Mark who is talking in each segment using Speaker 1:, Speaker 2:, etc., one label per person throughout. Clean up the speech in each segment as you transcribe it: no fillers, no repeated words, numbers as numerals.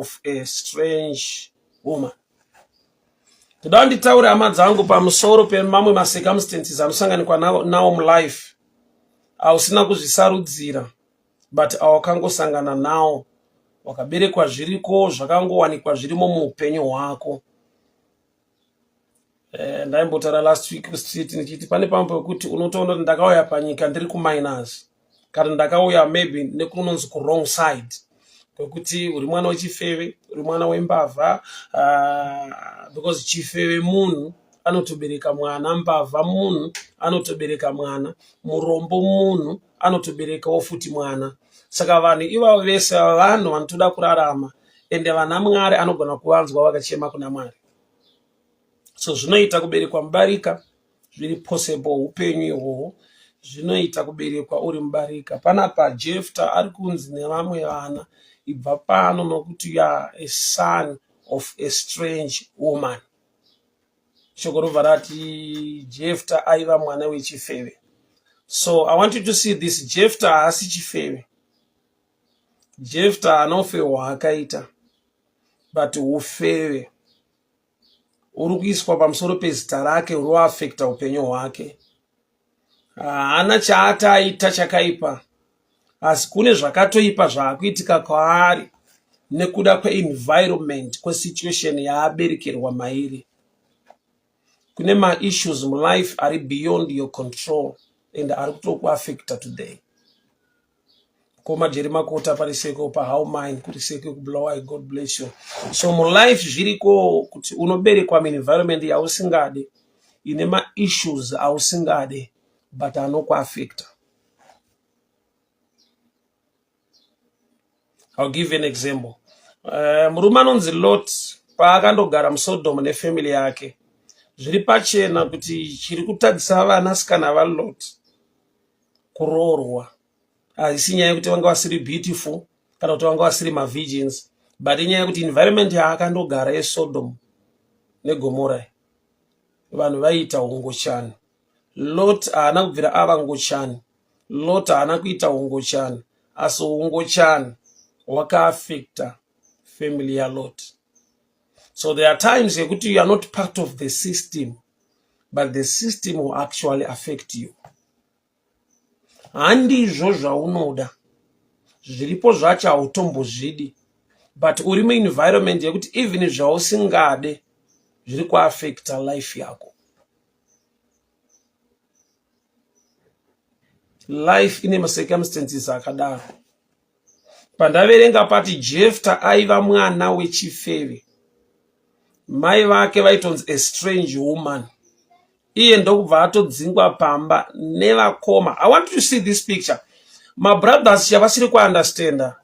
Speaker 1: of a strange woman. Toda nditaure hama dzangu pamusoro pemamwe macircumstances anosanganikwa nawo mulife ausina kuzvisarudzira but awakangosangana nawo, wakaberekwa zviriko, zvakangowanikwa zvirimo muupenyu hwako. Ndaimbotaura last week kustreet ndichiti pane pamwe pekuti unotoona kuti ndakauya panyika ndiri kuminus, kana ndakauya maybe nekunonzi kuwrong side, kwekuti uri mwana wechifeve, uri mwana wembavha, because chifeve munhu anotobereka mwana, mbavha munhu anotobereka mwana, murombo munhu anotoberekawo futi mwana. Saka vanhu ivavo vese vanhu vanotoda kurarama, ende vana Mwari anogona kuvanzwa vakachema kuna Mwari. So zvinoita kuberekwa mubarika, zviri possible, upenyu ihwohwo zvinoita kuberekwa uri mubarika. Panapa Jefta ari kunzi nevamwe vana, ibva pano nokuti you are a son of a strange woman. Shoko robva rati Jefta aiva mwana wechifeve. So I want you to see this. Jefta haasi chifeve. Jefta haana ufeve hwaakaita, but ufeve uri kuiswa pamusoro pezita rake uri kuafekta upenyu hwake. Haana chaati aita chakaipa, asi kune zvakatoipa zvaakuitika kwaari nekuda kweenvironment, kwesituation yaaberekerwa mairi. Kune maissues mulife ari beyond your control and ari kutokuafekta today. Koma Jeri Makota pariseko pahow mine kuriseko kuBulawayo, God bless you. So mulife zviriko kuti unoberekwa muenvironment yausingade, ine maissues ausingade, but anokuafekta. I'll give you an example. Murume anonzi Lot paakandogara muSodom nefamily yake, zviri pachena kuti chiri kutadzisa vanasikana vaLot kuroorwa haisi nyaya yekuti vanga vasiri beautiful kana kuti vanga vasiri mavirgins, but inyaya yekuti environment yaakandogara yeSodom neGomora, vanhu vaiita ungochani. Lot haana kubvira ava ngochani. Lot haana kuita ungochani, asi ungochani hwakaafekta family yaLot. So there are times yekuti you are not part of the system, but the system will actually affect you. Handizvo zvaunoda, zviripo zvacho hautombozvidi, but uri muenvironment yekuti even zvausingade zviri kuafekta life yako. Life ine macircumstances akadaro. Pandaverenga pati Jefta aiva mwana wechifeve, mai vake vaitonzi a strange woman, iye ndokubva atodzingwa pamba nevakoma. I want to see this picture. Mabrothers chavasiri kuunderstanda,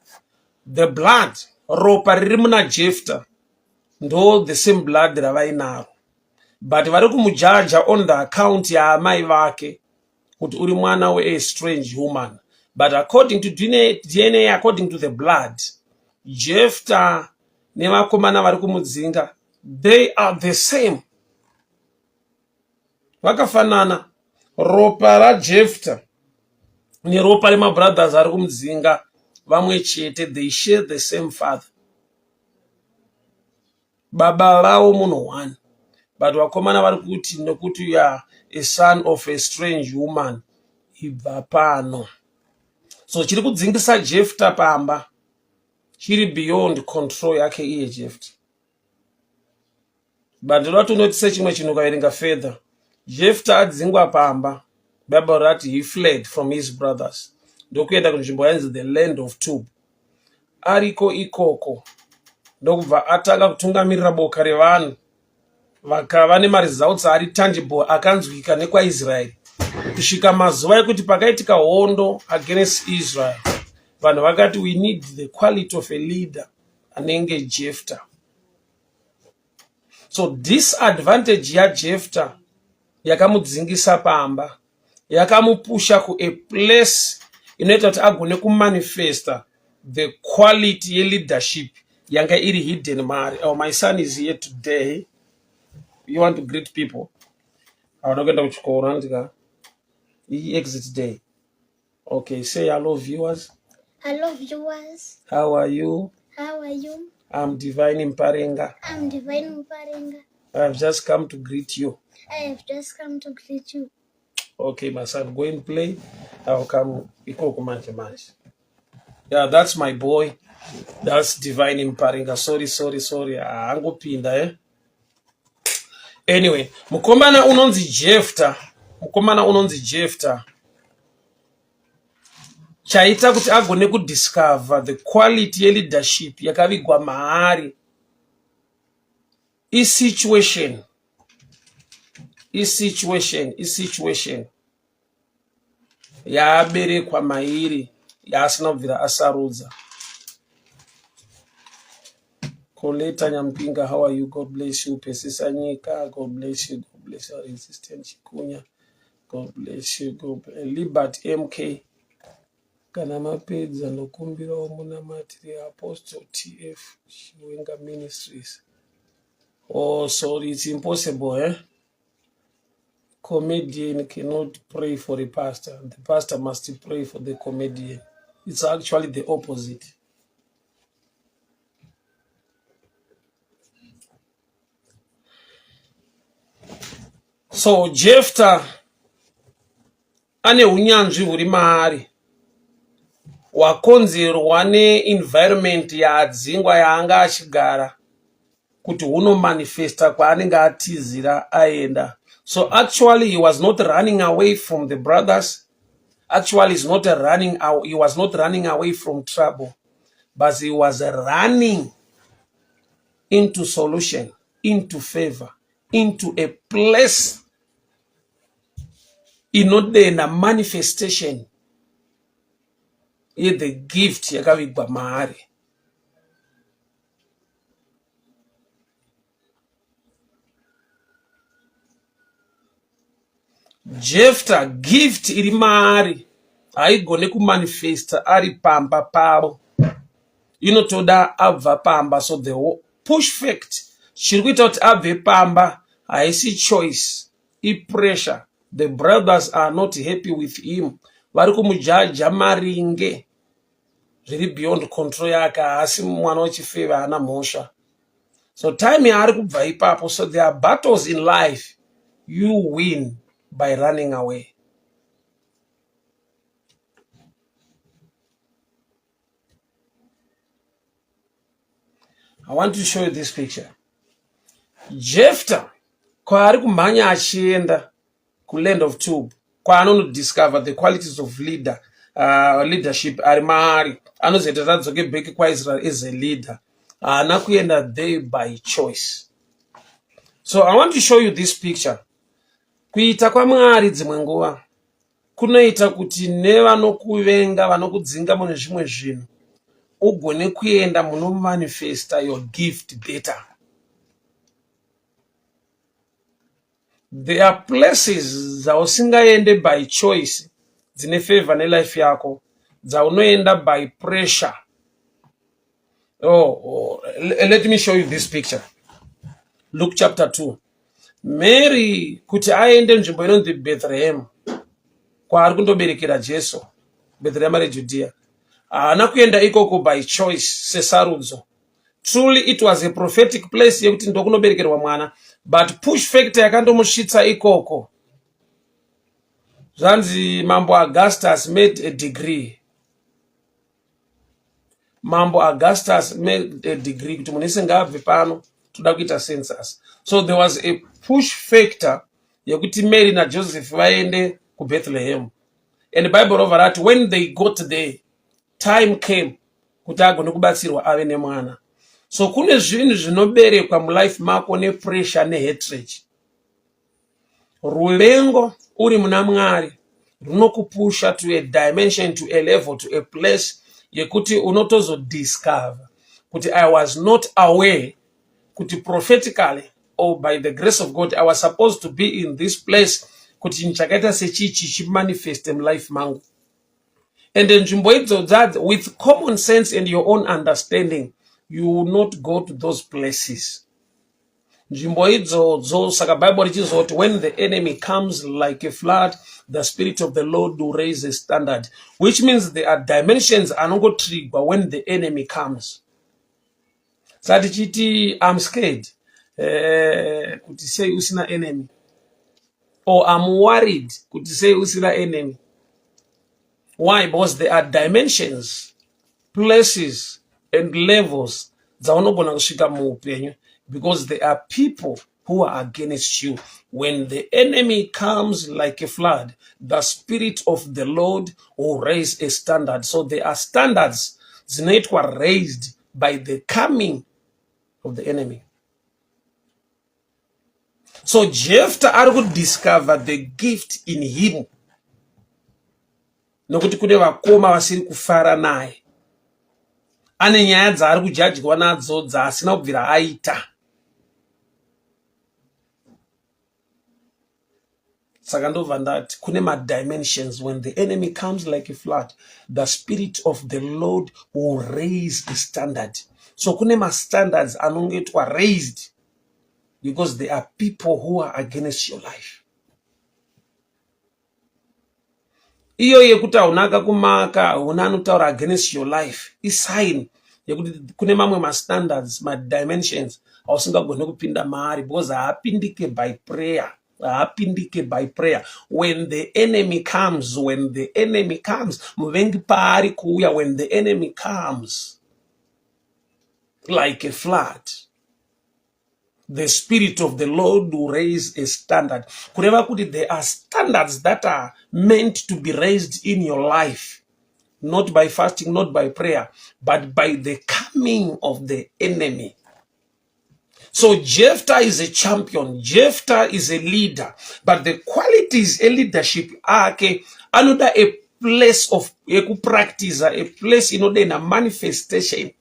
Speaker 1: the blood, ropa riri muna Jefta ndo the same blood ravainaro, but vari kumujaja on the account yaamai vake kuti uri mwana wea strange woman. But according to DNA, according to the blood, Jefta nevakomana vari kumudzinga, they are the same, vakafanana. Ropa raJefta neropa remabrothers ari kumudzinga vamwe chete. They share the same father, baba vavo munhu one, but vakomana vari kuti nokuti you are a son of a strange woman, ibva pano. So chiri kudzingisa Jefta pamba chiri beyond control yake iye Jefta. But ndoda kuti unotise chimwe chinhu. Ukaverenga further, Jefta adzingwa pamba, Bible rati he fled from his brothers ndokuenda kunzvimbo yainzi the land of Tob. Ariko ikoko ndokubva atanga kutungamirira boka revanhu vakava nemaresults ari tangible akanzwika nekwaIsraeri, kusvika mazuva ekuti pakaitika hondo against Israel, vanhu vakati, "We need the quality of a leader anenge Jefta." So disadvantage yaJefta yakamudzingisa pamba yakamupusha kua place inoita kuti agone kumanifesta the quality yeleadership yanga iri hidden mari. Oh, my son is here today. You want to greet people? Hauna kuenda kuchikoro, andika iyi exit day. Okay, say hello, viewers.
Speaker 2: Hello, viewers.
Speaker 1: How are you?
Speaker 2: How are you?
Speaker 1: I'm Divine Mparenga.
Speaker 2: I'm Divine Mparenga.
Speaker 1: I've just come to greet you.
Speaker 2: I have just come to greet you.
Speaker 1: Okay, my son, go and play. I'll come ikoko manje manje. Yeah, that's my boy. That's Divine Mparenga. Sorry, sorry, sorry. Haangopinda eh. Anyway, mukomana unonzi Jefta. Mukomana unonzi Jefta. Chaita kuti agone kudiscover the quality yeleadership yakavigwa maari isituation isituation isituation yaaberekwa mairi yaasina kubvira asarudza. Coleta Nyampinga, how are you? God bless you. Pesisa Nyika, God bless you. God bless you. Resistant Chikunya, God bless you. God bless. Libert MK, kana mapedza ndokumbirawo munamatire Apostle TF Chiwenga Ministries. Oh, sorry, it's impossible, eh? Comedian cannot pray for a pastor. The pastor must pray for the comedian. It's actually the opposite. So Jephthah ane hunyanzvi huri maari hwakonzerwa neenvironment yaadzingwa yaanga achigara kuti hunomanifesta kwaanenge atizira aenda. So actually he was not running away from the brothers. Actually he's not running, he was not running away from trouble, but he was running into solution, into favor, into a place inodenha manifestation yethe gift yakavigwa maari. Jefta gift iri maari haigone kumanifesta ari pamba pavo, inotoda abva pamba. So the push fact chiri kuita kuti abve pamba haisi choice, ipressure. The brothers are not happy with him, vari kumujaja maringe zviri beyond control yake. Haasi mwana wechifeve, haana mhosva. So time yaari kubva ipapo. So there are battles in life you win by running away. I want to show you this picture. Jephthah kwaari kumhanya achienda kuland of Tube kwaanonodiscover the qualities of leadership ari maari, anozoita tadzoke back kwaIsrael as a leader. Haana kuenda there by choice. So I want to show you this picture. Kuita kwaMwari dzimwe nguva kunoita kuti nevanokuvenga vanokudzinga mune zvimwe zvinhu ugone kuenda munomanifesta your gift better. There are places dzausingaende by choice dzine favor nelife yako, dzaunoenda by pressure. Oh, let me show you this picture. Luke chapter 2. Mary kuti aende nzvimbo inonzi Bethlehem kwaari kundoberekera Jesu, Bethlehem reJudea. Haana kuenda ikoko by choice sesarudzo. Truly it was a prophetic place yekuti ndokunoberekerwa mwana, but push factor yakandomusvitsa ikoko. Zvanzi Mambo Augustus made a degree. Mambo Augustus made a degree kuti munhu wese ngaabve pano, toda kuita census. So there was a push factor yekuti Mary naJoseph vaende kuBethlehem. And the Bible over that when they got there, time came kuti agone kubatsirwa ave nemwana. So kune zvinhu zvinoberekwa mulife mako nepressure nehatred. Ruvengo uri muna Mwari runokupusha to a dimension, to a level, to a place yekuti unotozodiscover kuti I was not aware kuti prophetically or by the grace of God I was supposed to be in this place kuti chinhu chakaita sechichi chimanifeste mulife mangu. And nzvimbo idzodza, with common sense and your own understanding, you will not go to those places. Nzvimbo idzodzo, saka Bible richizoti when the enemy comes like a flood, the spirit of the Lord will raise a standard, which means there are dimensions anongotrigwa when the enemy comes. Saka tichiti I'm scared kuti sei usina enemy, or I'm worried kuti sei usina enemy. Why? Because there are dimensions, places and levels dzaunogona kusvika muupenyu because there are people who are against you. When the enemy comes like a flood, the spirit of the Lord will raise a standard. So there are standards dzinoitwa raised by the coming of the enemy. So Jephthah ari kudiscover the gift in him nokuti kune vakoma vasiri kufara naye, ane nyaya dzaari kujajwa nadzo dzaasina kubvira aita. Saka ndobva ndati kune madimensions. When the enemy comes like a flood, the spirit of the Lord will raise the standard. So kune mastandards anongoitwa raised because there are people who are against your life. Iyo yekuti hauna akakumaka, hauna anotaura against your life, isign yekuti kune mamwe mastandards, madimensions ausingagone kupinda maari because haapindike by prayer. Haapindike by prayer. When the enemy comes, when the enemy comes, muvengi paari kuuya, when the enemy comes like a flood, the spirit of the Lord will raise a standard. Kureva kuti there are standards that are meant to be raised in your life, not by fasting, not by prayer, but by the coming of the enemy. So Jephthah is a champion, Jephthah is a leader, but the qualities a leadership ake anoda a place of yekupractice, a place inoda manifestation.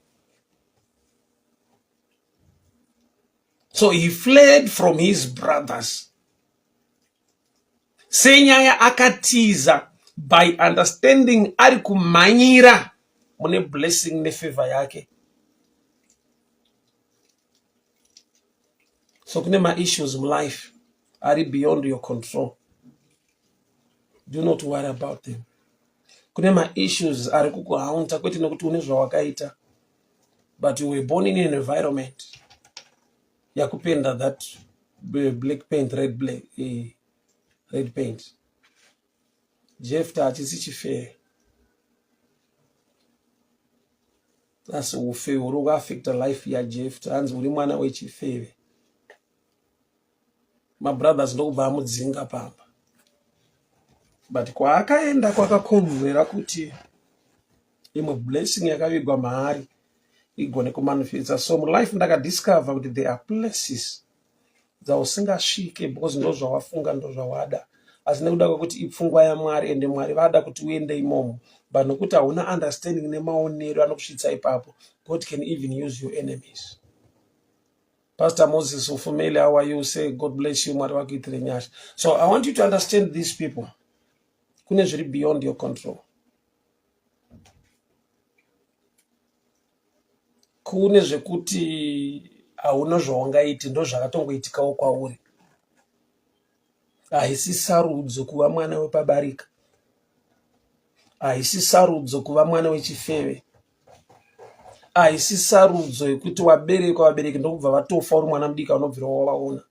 Speaker 1: So he fled from his brothers. Senyaya akatiza by understanding ari kumhanyira mune blessing nefavor yake. So kune maissues mulife ari beyond your control. Do not worry about them. Kune maissues ari kukuhaunta kwete nekuti une zvawakaita, but you were born in an environment yakupenda that black paint, red, black, red paint. Jephthah hachisi chifee, asi ufeve huri kuafecta life yaJephthah. Hanzi uri mwana wechifeve. Mabrothers ndokubva amudzinga pamba, but kwaakaenda kwakakonzera kuti imwe blessing yakavigwa maari igone kumanifesta. So mulife ndakadiscover kuti there are places dzausingasvike because ndozvawafunga, ndozvawada, asi nekuda kwekuti ipfungwa yaMwari ende Mwari vada kuti uende imomo, but nokuti hauna understanding nemaonero anokusvitsa ipapo, God can even use your enemies. Pastor Moses Ufumele, how are you? Say God bless you, Mwari vakuitire nyasha. So I want you to understand these people. Kune zviri beyond your control. Kune zvekuti hauna zvaungaiti, ndozvakatongoitikawo kwauri. Haisi sarudzo kuva mwana wepabarika. Haisi sarudzo kuva mwana wechifeve. Haisi sarudzo yekuti waberekwa vabereki ndokubva vatofa uri mwana mudiki unobvira wavaona.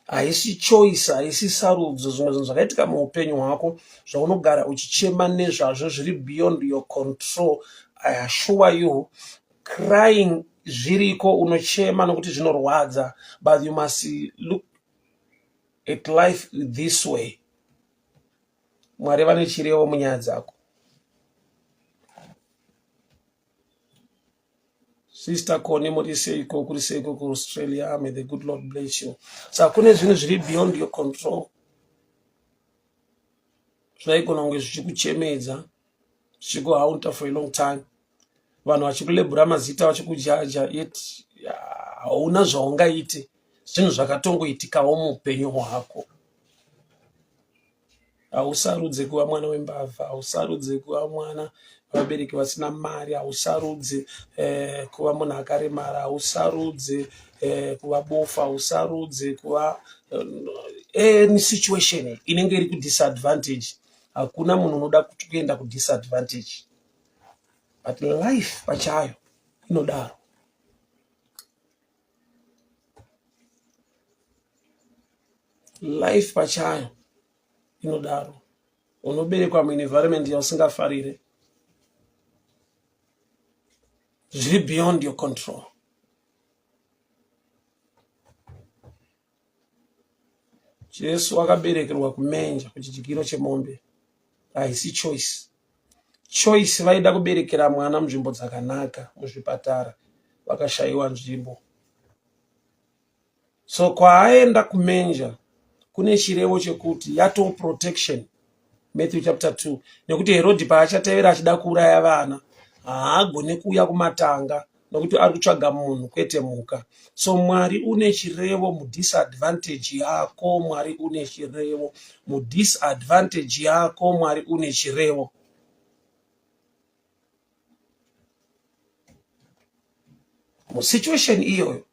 Speaker 1: Haisi choice, haisi sarudzo. Zvimwe zvinhu zvakaitika muupenyu hwako zvaunogara uchichema nezvazvo zviri beyond your control. I assure you, crying zviriko, unochema nokuti zvinorwadza, but you must look at life this way. Mwari vane chirevo munyaya dzako. Sister Connie, muri seiko? Kuri seiko kuAustralia? May the good Lord bless you. Saka kune zvinhu zviri beyond your control zvaigona kunge zvichikuchemedza, zvichikuhaunta for a long time, vanhu vachikulebhura mazita, vachikujaja, yet hauna zvaungaite. Zvinhu zvakatongoitikawo muupenyu hwako. Hausarudze kuva mwana wembavha, hausarudze kuva mwana vabereki vasina mari, hausarudze kuva munhu akaremara, hausarudze kuva bofu, hausarudze kuva any situation inenge iri kudisadvantage. Hakuna munhu unoda kuenda kudisadvantage, but life pachayo inodaro. Life pachayo inodaro. Unoberekwa muenvironment yausingafarire, zviri beyond your control. Jesu akaberekerwa kumenja kuchidyiro chemombe, haisi choice. Choice vaida kuberekera mwana munzvimbo dzakanaka, muzvipatara, vakashayiwa nzvimbo. So kwaaenda kumenja kune chirevo chekuti yatoo protection, Matthew chapter 2, nekuti Herodhi paachatevera achida kuuraya vana haagone kuuya kumatanga nokuti ari kutsvaga munhu kwete mhuka. So Mwari une chirevo mudisadvantage yako, Mwari une chirevo mudisadvantage yako, Mwari une chirevo. Musituation iyoyo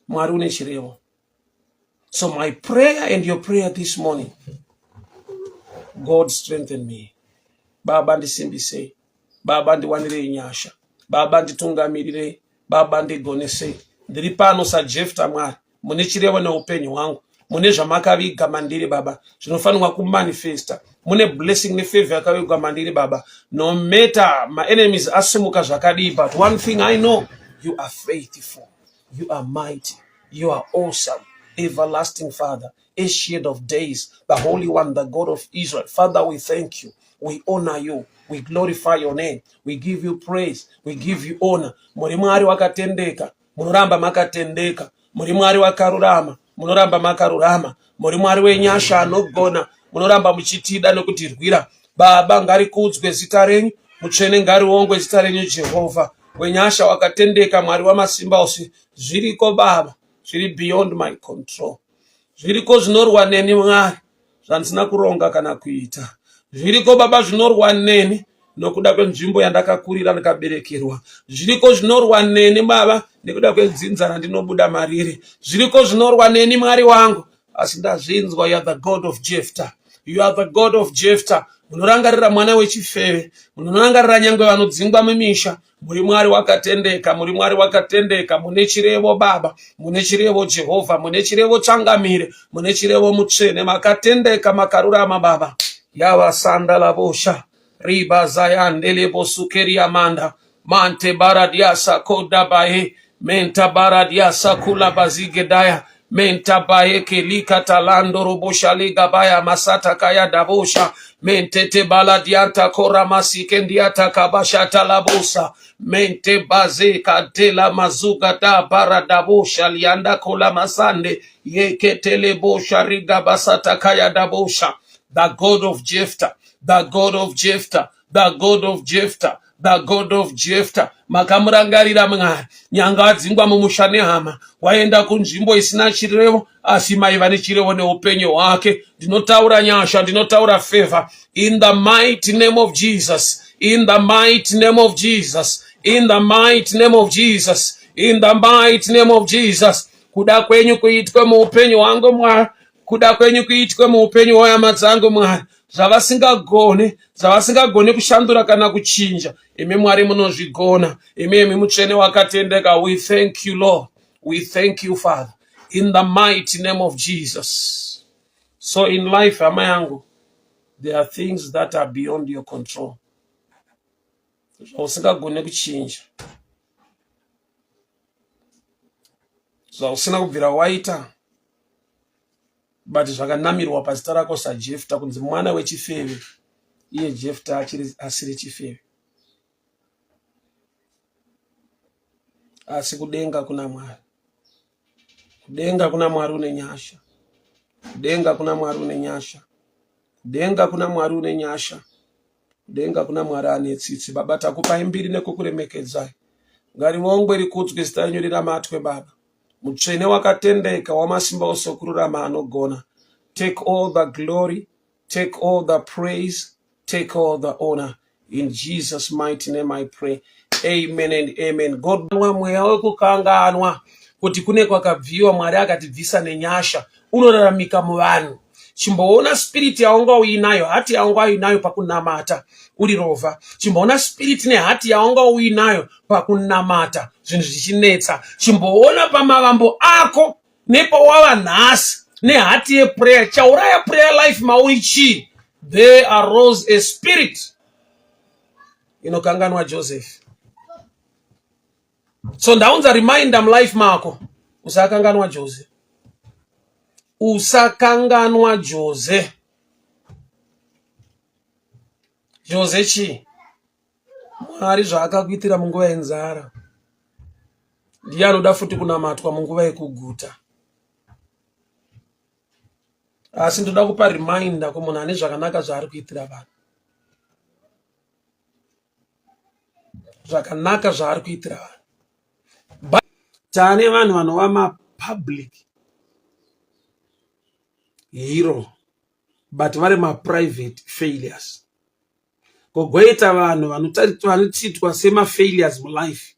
Speaker 1: Mwari une chirevo. So my prayer and your prayer this morning, God strengthen me. Baba ndisimbisei, Baba ndiwanirei nyasha, Baba nditungamirirei, Baba ndigonesei. Ndiri pano saJefta Mwari, mune chirevo neupenyu hwangu, mune zvamakaviga mandiri Baba zvinofanirwa kumanifesta, mune blessing nefavor yakavigwa mandiri Baba. No matter my enemies asimuka zvakadii, but one thing I know, you are faithful, you are mighty, you are awesome, everlasting Father, Ancient of Days, the Holy One, the God of Israel. Father, we thank you, we honor you, we glorify your name, we give you praise, we give you honor. Muri Mwari wakatendeka, munoramba makatendeka. Muri Mwari wakarurama, munoramba makarurama. Muri Mwari wenyasha anogona, munoramba muchitida nokutirwira. Baba, ngarikudzwe zita renyu, mutsvene ngariongwe zita renyu Jehovha. Wenyasha wakatendeka, Mwari wamasimba ose. Zviriko Baba, zviri beyond my control. Zviriko zvinorwa neni Mwari, zvandisina kuronga kana kuita. Zviriko Baba zvinorwa neni nokuda kwenzvimbo yandakakurira ndikaberekerwa. Zviriko zvinorwa neni Baba nekuda kwedzinza randinobuda mariri. Zviriko zvinorwa neni Mwari wangu, asi ndazvinzwa. You are the God of Jephthah. You are the God of Jephthah. Munorangarira mwana wechifeve, munorangarira nyangwe vanodzingwa mumisha. Muri Mwari wakatendeka, muri Mwari wakatendeka, mune chirevo Baba, mune chirevo Jehovha, mune chirevo Changamire, mune chirevo Mutsvene, makatendeka, makarurama Baba. Yava sanda lavosha riba zayandele bosukeriamanda mante baradiasa kodabaye menta baradiasa kula bazigedaya menta baye kelika talando robosha ligabaya masata kaya dabosha mentete baladianta kora masike ndiata kabasha talabosa mente baze kadela mazuga da baradabosha lianda kola masande yeketele bosha riga basata kaya dabosha. The God of Jephthah, the God of Jephthah, the God of Jephthah, the God of Jephthah. Makamurangarira Mwari, nyanga adzingwa mumusha nehama, waenda kunzvimbo isina chirevo, asi maiva nechirevo neupenyu hwake. Ndinotaura nyasha, ndinotaura favor in the mighty name of Jesus, in the mighty name of Jesus, in the mighty name of Jesus, in the mighty name of Jesus. Kuda kwenyu kuitwe muupenyu hwangu Mwari, kuda kwenyu kuitwe muupenyu hwehama dzangu Mwari. Zvavasingagone, zvavasingagone kushandura kana kuchinja, imi Mwari munozvigona. Imi imi mutsvene wakatendeka. We thank you Lord, we thank you Father, in the mighty name of Jesus. So in life, hama yangu, there are things that are beyond your control, zvausingagone kuchinja, zvausina kubvira waita, but zvakanamirwa pazita rako saJefta kunzi mwana wechifeve, iye Jefta achiri asiri chifeve. Asi kudenga kuna Mwari, kudenga kuna Mwari une nyasha, kudenga kuna Mwari une nyasha, kudenga kuna Mwari une nyasha, kudenga kuna Mwari ane tsitsi. Baba, takupai mbiri nekukuremekedzai. Ngarivongwe rikudzwe zita renyu riramatwe Baba. Mutsvene wakatendeka, wamasimba ose okururama anogona. Take all the glory, take all the praise, take all the honor. In Jesus mighty name I pray. Amen and amen. God, mweya wekukanganwa kuti kune kwakabviwa, Mwari akatibvisa nenyasha, unoraramika muvanhu. Chimboona spirit yaunga uinayo, hati yaunga uinayo pakunamata uri rovha. Chimboona spirit nehati yaunga uinayo pakunamata zvinhu zvichinetsa. Chimboona pamavambo ako. Nepawava nhasi nehati yeprayer, chauraya prayer life mauri chii? There arose a spirit inokanganwa Joseph. So ndaunza reminder mulife mako, usakanganwa Jose, usakanganwa Jose. Jose chii? Mwari zvaakakuitira munguva yenzara ndiye anoda futi kunamatwa munguva yekuguta. Asi ndoda kupa reminder kumunhu ane zvakanaka zvaari kuitira vanhu, zvakanaka zvaari kuitira vanhu. Taane vanhu vanova mapublic hero but vari maprivate failures. Kogoita vanhu vanotiitwa semafailures mulife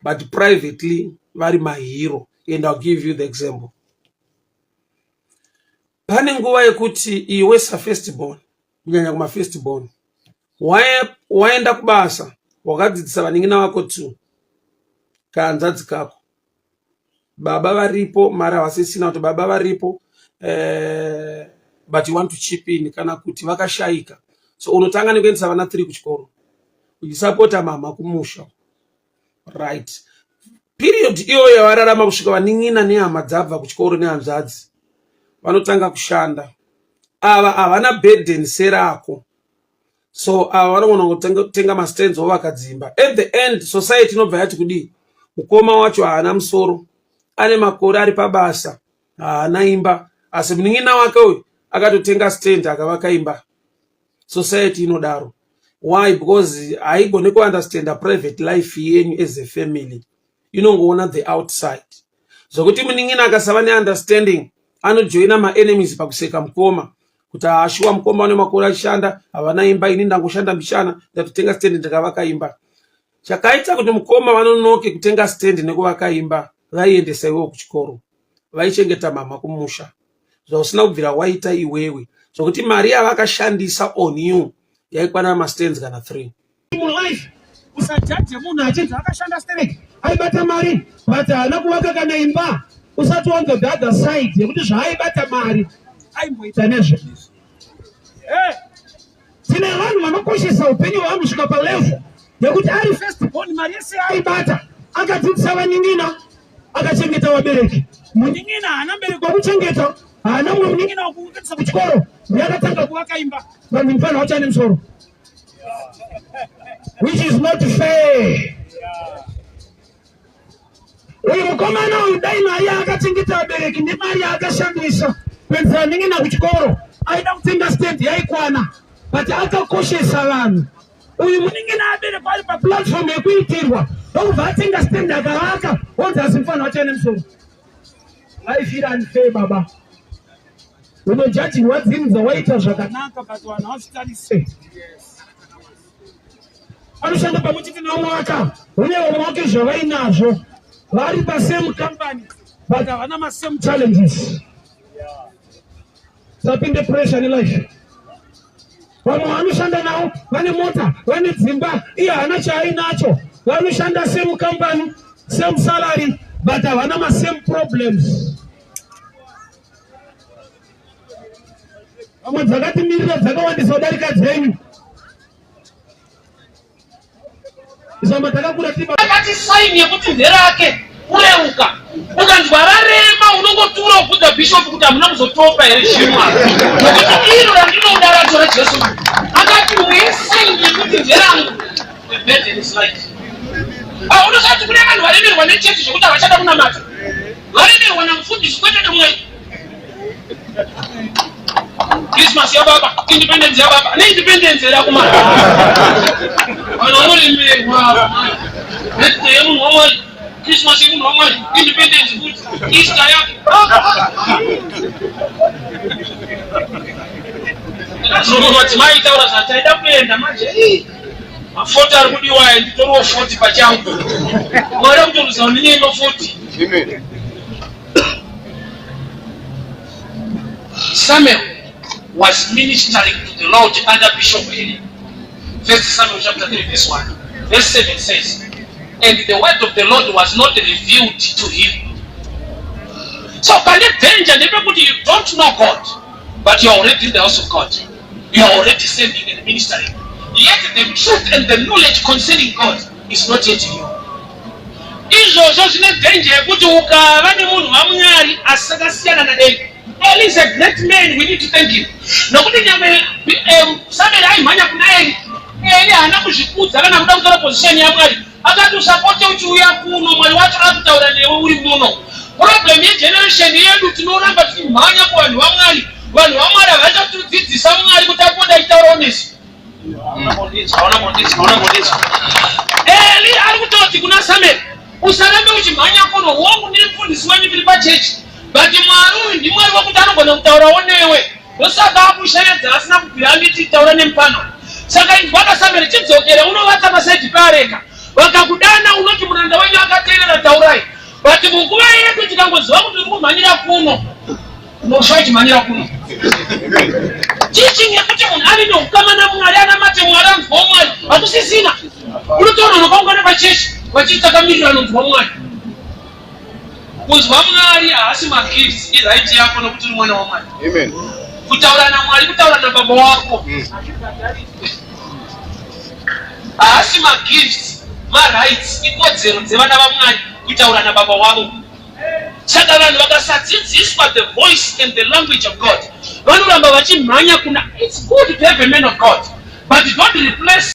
Speaker 1: but privately vari mahero, and I'll give you the example. Pane nguva yekuti iwe safirst born, kunyanya kumafirst born, waenda kubasa, wakadzidzisa vanin'ina vako two kahanzvadzi kako, baba varipo, mari havasisina kuti baba varipo, but you want to chip in, kana kuti vakashayika. So unotanga nekuendesa vana 3 kuchikoro, uchisapota mama kumusha, right? Period iyoyo yavararama kusvika vanin'ina nehama dzabva kuchikoro nehanzvadzi vanotanga kushanda, ava havana burden serako. So ava vanogona kutenga mastands ovaka dzimba. At the end society inobva yati kudii? Mukoma wacho haana musoro, ane makore ari pabasa, haana imba, asi munin'ina wake uyu akatotenga stand akavaka imba. Society inodaro. Why? Because haigoni kuunderstanda private life yenyu as a family, inongoona the outside. Zvokuti munin'ina akasava neunderstanding anojoina maenemies pakuseka mukoma kuti haashuwa, mukoma une makore achishanda havana imba, ini ndangoshanda mbichana, ndatotenga stand ndikavaka imba. Chakaita kuti mukoma vanonoke kutenga stand nekuvaka imba, vaiendesa iwewo kuchikoro, vaichengeta mama kumusha, zvausina kubvira waita iwewe, zvokuti mari yavakashandisa on you yaikwana mastands kana 3.
Speaker 3: Mulife usajaje munhu achinzi akashanda stereki, aibata mari, but haana kuvaka kana imba, usati wanzwa the other side yekuti zvaaibata mari aimboita nezve. Tine vanhu vanokoshesa upenyu hwavanhu kusvika palevel yekuti ari first born, mari yese aibata akadzidzisa vanin'ina, akachengeta vabereki. Munin'ina haana mubereki wekuchengeta, haana mumwe munin'ina wekuendesa kuchikoro, yakatanga kuvaka imba. Vanhu, mufanira wacho ane musoro, which is not fair. Uyu mukomana uyu, dai mari yaakachengeta vabereki nemari yaakashandisa kuendesa vanin'ina kuchikoro aida kutenga stand yaikwana, but akakoshesa vanhu. Uyu munin'ina aberekwa ari paplatform yekuitirwa, ndokubva atenga stand akavaka, onzi asi mufanira wacho ane musoro. Life iri unfair, baba. Unojajirwa dzinza waita zvakanaka, but vanhu havazvitarise. Anoshanda pamwe chete nevamwe vaka une vamwe vake zvavainazvo, vari pasame company, but havana masame challenges. Sapinde pressure nelife. Vamwe vanoshanda navo vane mota, vane dzimba, iye haana chaainacho. Vanoshanda same company, same salary, but havana masame problems. Vamwe dzakatimirira dzakawandisa kudarika dzenyu. Izvamba takakura tiri
Speaker 4: Akati saini yekuti nderake kureuka, ukanzwa rarema unongotura ubvunza bhishopu kuti hamuna kuzotopa here zvimwa, nokuti iro randinoda racho raJesu akati uye saini yekuti nderangu. The burden is light. Ah, unosati kune vanhu varemerwa nechechi zvekuti havachada kunamata, varemerwa namufundisi kwete namwari. Christmas yababa, independence yababa, neindependence here akumana? Vanhu vanoremerwa. Birthday yemunhu waMwari, Christmas yemunhu waMwari, independence futi, Easter yake. Ndakazororwa madzimai taura zvataida kuenda manje. Mafoti ari kudiwa aya, nditoriwo 40 pachangu. Mwari akutoruza nenyaya yemafoti.
Speaker 5: Amen.
Speaker 4: Samuel was ministering to the Lord under Bishop Eli. First Samuel chapter 3 verse 1. Verse 7 says, "And the word of the Lord was not revealed to him." So pane danger ndepekuti you don't know God, but you are already in the house of God. You are already serving and ministering. Yet the truth and the knowledge concerning God is not yet in you. Izvozvo zvine danger yekuti ukava nemunhu waMwari asi akasiyana naEli. Eli is a great man, we need to thank him. Nokuti nyangwe Samuel aimhanya kuna Eli, Eli haana kuzvikudza kana kuda kutora position yaMwari. Akati usapote uchiuya kuno, Mwari wacho akutaura newe uri muno. Problem yegeneration yedu, tinoramba tichimhanya kuvanhu vaMwari. Vanhu vaMwari havachatidzidzisa Mwari kuti apote achitaurawo nesu. Eli ari kutoti kuna Samuel, usarambe uchimhanya kuno. Hongu, ndiri mufundisi wenyu, tiri pachechi, but Mwari uyu ndiMwari wekuti anogona kutaurawo newe. Ndosaka akushevedza, asina kubvira anditi taura nemupano. Saka inzwaka Samuel, chidzokere unovata pasaidi peareka. Vakakudana unoti, "Muranda wenyu akateerera, taurai." But munguva yedu tikangoziva kuti uri kumhanyira kuno, unosva uchimhanyira kuno. Teaching yekuti munhu ave neukama naMwari, anamate Mwari, anzwawo Mwari, hakusisina. Unotoona vakaungana pachechi vachiti takamirira anonzwa Mwari. Kunzwa Mwari haasi magifts, iright yako nokuti uri mwana waMwari.
Speaker 5: Amen.
Speaker 4: Kutaura naMwari kutaura nababa wako. Haasi magifts, marights, ikodzero dzevana vaMwari kutaura nababa wavo. Saka vanhu vakasadzidziswa the voice and the language of God, vanoramba vachimhanya kuna. It's good to have a man of God, but don't replace